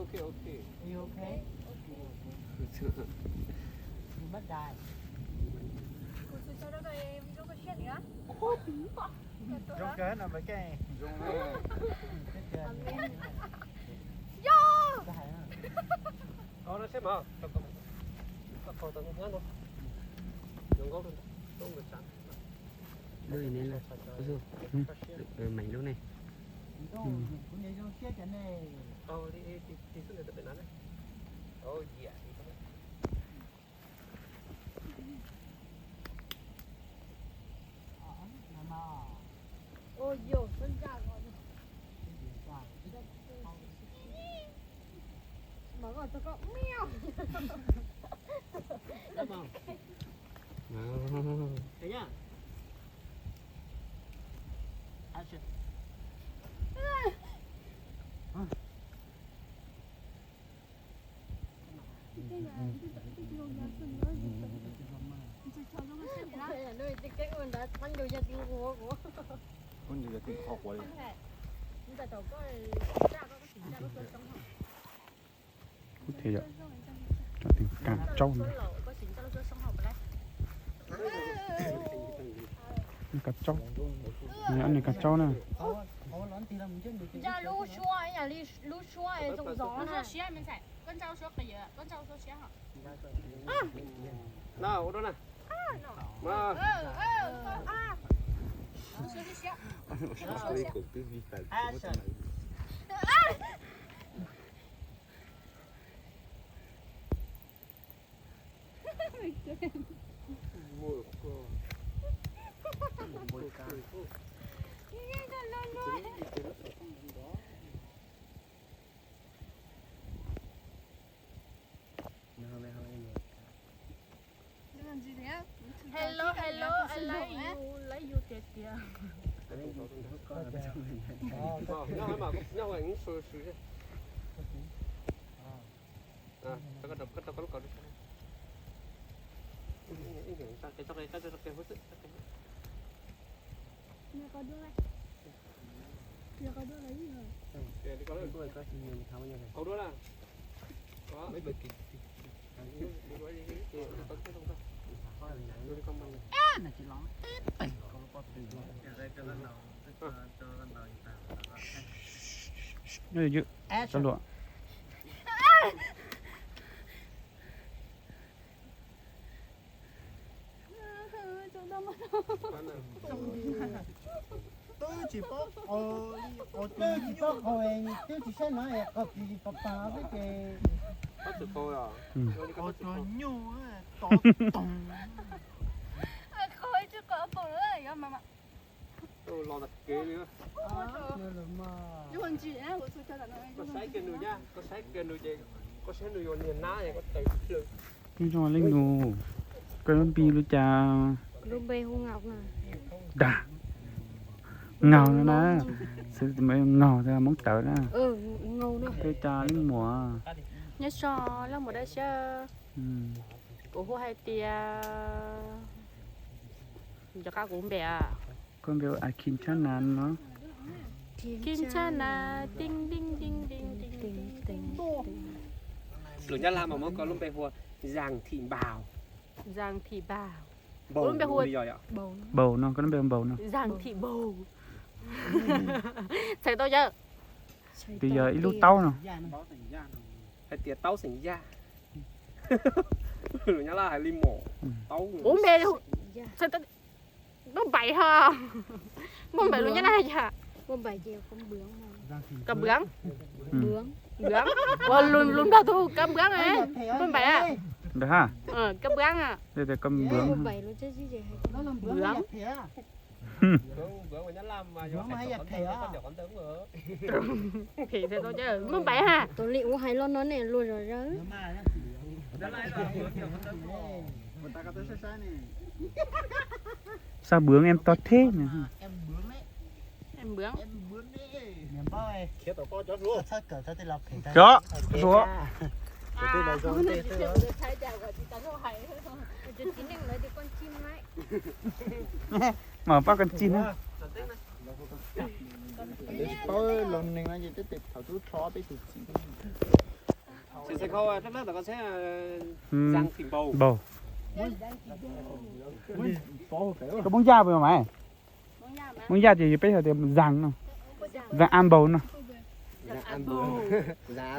Okay, okay. You okay? You must die. Zoo kawg no mas kej. Zoo na. Koj hais na. Koj no seb mas. Koj qhau tau nyob no. Zoo nkauj rau nram. Lub ne, lub, maiv lub ne. Kuv niam zoo siab cov ne. Kuv thiaj yog cov tseem kas tsaub ntag. Kas tsaub, nws kas tsaub na. Lub suab, lub suab zoo zoo na. Hello, hello, I love you, love you tiag tiag. Txoj luam. Twb tsis paub qau, twb tsis paub qau, twb tsis saib no qau tsis pab pab xwb ces. Qau tsuag nyuj tov toog. Los kev li. Koj saib kiag nws, koj saib kiag nws ces koj saib nws yuav niag nab es koj taw plw. Nyob zoo leej nus, koj lub npe li cas? Lub npe hu Ngaum na. Dag, Ngaum no na. Xwb tus npe Ngaum, Hmoob Tawv na. Peb cov leej muam. Nyob zoo leej muam Dawb Siab. Kuv hu hais tias, cov qab kuv npe. Koj npe hu Akin Chab Nas no. Akin Chab Nas, ting ting ting ting ting ting ting. Lus Nyab Laj mas muab koj lub npe hu Zang Thim Npaus. Zang Thim Npaus. Npaus no, koj lub npe hu Npaus no. Zang Thim Npaus. Txhais tau yawg. Twb yog ib lub taub no. Hais tias taub xeem Yaj. Lus Nyab Laj hais li mom taub. Kuv npe hu Muaj Npaim ho. Muaj Npaim lus Nyab Laj yog Kab Npwv. Kab Npwv. Ua lus Nplog tus Kab Npwv, Muaj Npaim. Kab Npwv. Kab Npwv. Phem tau cas, Muaj Npaim hais los no nej luag zom zaws. Xa Npwv em to theb. Cov, suav. Mas pab koj cig na. Tsis paub los neeg no ces twb thaum tub rho peb tus txiv. Xim xais khau, dab dab tom ko saib, zang phim npau. Npau. Koj Hmoob Yaj puas yog mas? Hmoob Yaj ces peb hais tias zang no. Zang a npau no.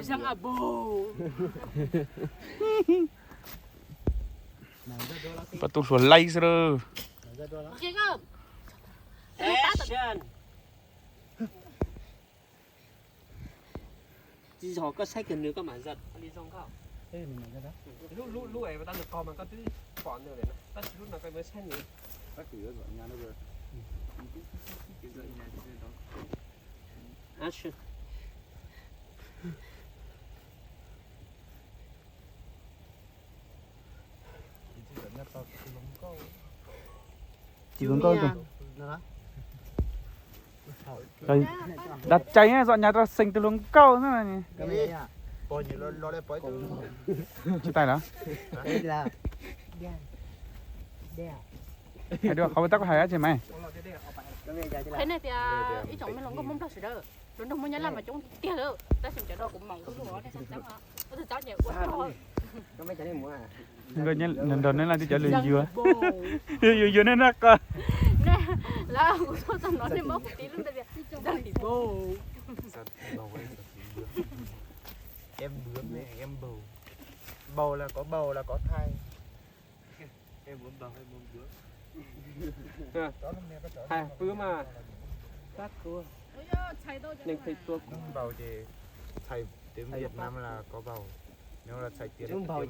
Zang a npau. Pab tub hluas laib xwb lawm. Tsis yog koj saib kiag nws koj mam zam li zoo koj. Lub, lub, lub es tau nws qog mas koj twb pom nws lawm na, tab sis lub no koj yuav saib nws. Action. Tsis zoo nkauj. Dag tshais, txom nyem rau xeem tus hluas nkauj na. Tsis tas lawm. Hais dua qhov tab kuv hais dab tsi mas. Qhia nej tias ib tsoom me hluas nkauj Hmoob Nplog sawv daws, hluas nraug Hmoob Nyab Laj mas coob tiag lawm, tab sis cov no kuv mam ua txog txog ces ua txog. Nrog nej laj twb cov lwm yuav, yuav yuav nej noj qos. Lawv kuv tuaj txog no nej muab kuv tiv lub npe tias Zag Lis Npau. Em bướm này, em bầu. Bầu là có bầu là có thai. Em muốn bầu hay muốn bướm? Hais pw mas. Các cô. Nên thầy tuộc. Bầu thì thầy tiếng Việt Nam là có bầu. Nếu là thầy tiếng Mông